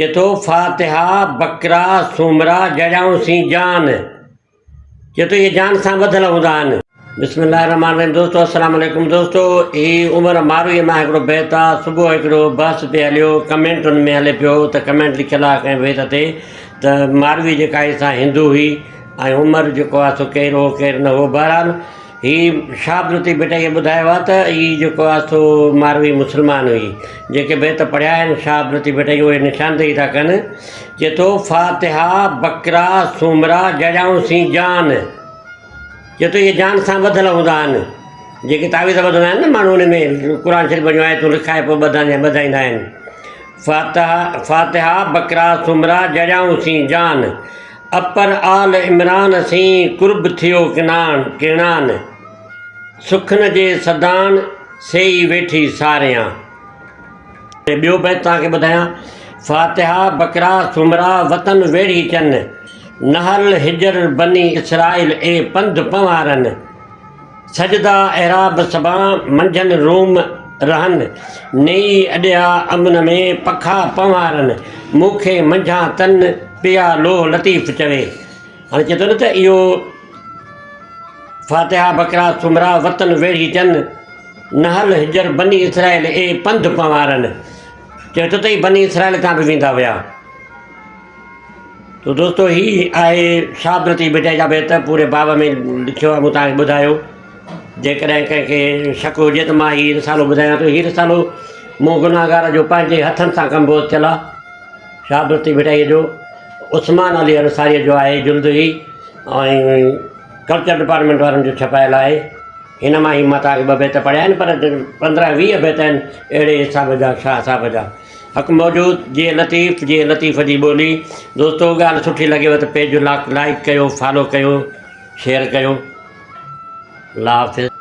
چئي ٿو، فاتحه، بقره، سومرا، جڙيائون سين جان. چئي ٿو، اهي جان سان ٻڌل هوندا آهن. بسم الله الرحمٰن الرحيم دوستو السلام عليڪم دوستو هي عمر ماروي مان هڪڙو بيت آ صبح هڪڙو بحث پي هليو ڪمينٽن ۾ هلي پيو ته ڪمينٽ لکيل آ ڪنهن بيت تي ته ماروي جيڪا آهي سا هندو هئي ۽ عمر جيڪو آ سو ڪير هو ڪير نه هو بهرحال هي شاهه عبداللطيف ڀٽائيء ٻڌايو آهي ته هي جيڪو آهي سو ماروي مسلمان هئي. جيڪي بيت پڙهيا آهن شاهه عبداللطيف ڀٽائيء اهي نشاندهي ٿا ڪن. چئي ٿو، فاتحه، بقره، سومرا، جڙيائون سين جان. چئي ٿو اهي جان سان ٻڌل هوندا آهن. جيڪي تعويذ ٻڌندا آهن نه ماڻهو ان ۾ قرآن شريف جون آيتون لکائي پوء ٻڌندا ٻڌائيندا آهن. فاتحه، فاتحه، بقره، سومرا، جڙيائون سين جان. اپر آل عمران سين قرب ٿيو ڪنان ڪيڻان، سکن جي سدان سي ئي ويٺي ساريان. ٻيو بيت توهان کي ٻڌايان، فاتحه، بقره، سومرا، وطن ويڙهي چن، نحل هجر بني اسرائيل اي پنڌ پنوارن. سجدا اعراب سبان منجهن روم رهن، نيئي اڏيا امن ۾ پکا پنهوارن، مون کي منجهان تن پيا لوهه لطيف چوي. هاڻي چئي ٿو نه ته اهو فاتحه بقره سومرا وطن ويڙهي چن، نحل هجر بني اسرائيل اي پنڌ پنهوارن. چئي ٿو ته اهي بني اسرائيل تان به ويندا هيا. تو دوستو هي آهي شاهه عبداللطيف ڀٽائي جا بيت پوري باب ۾ لکيو آهي مون توهان کي ٻڌايو جيڪڏهن ڪنهن کي شڪ هجي ته مان هي رسالو ٻڌايان ٿو هي رسالو مون گناهگار جو پنهنجي هٿن سان ڪمپوز ٿيل آهي شاهه عبداللطيف ڀٽائي جو عثمان علي انصاري جو آهي جلد هي ۽ ڪلچر ڊپارٽمينٽ وارن جو ڇپايل آهي هن مان هي مان توهان کي ٻه بيت پڙهيا آهن پر 15 20 بيت آهن اهڙي حساب جا شاهه صاحب جا حق موجود جيئي لطيف جيئي لطيف جي ٻولي دوستو ڳالهه سٺي لڳيو ته پيج لائڪ ڪيو فالو ڪيو شيئر ڪيو الله حافظ.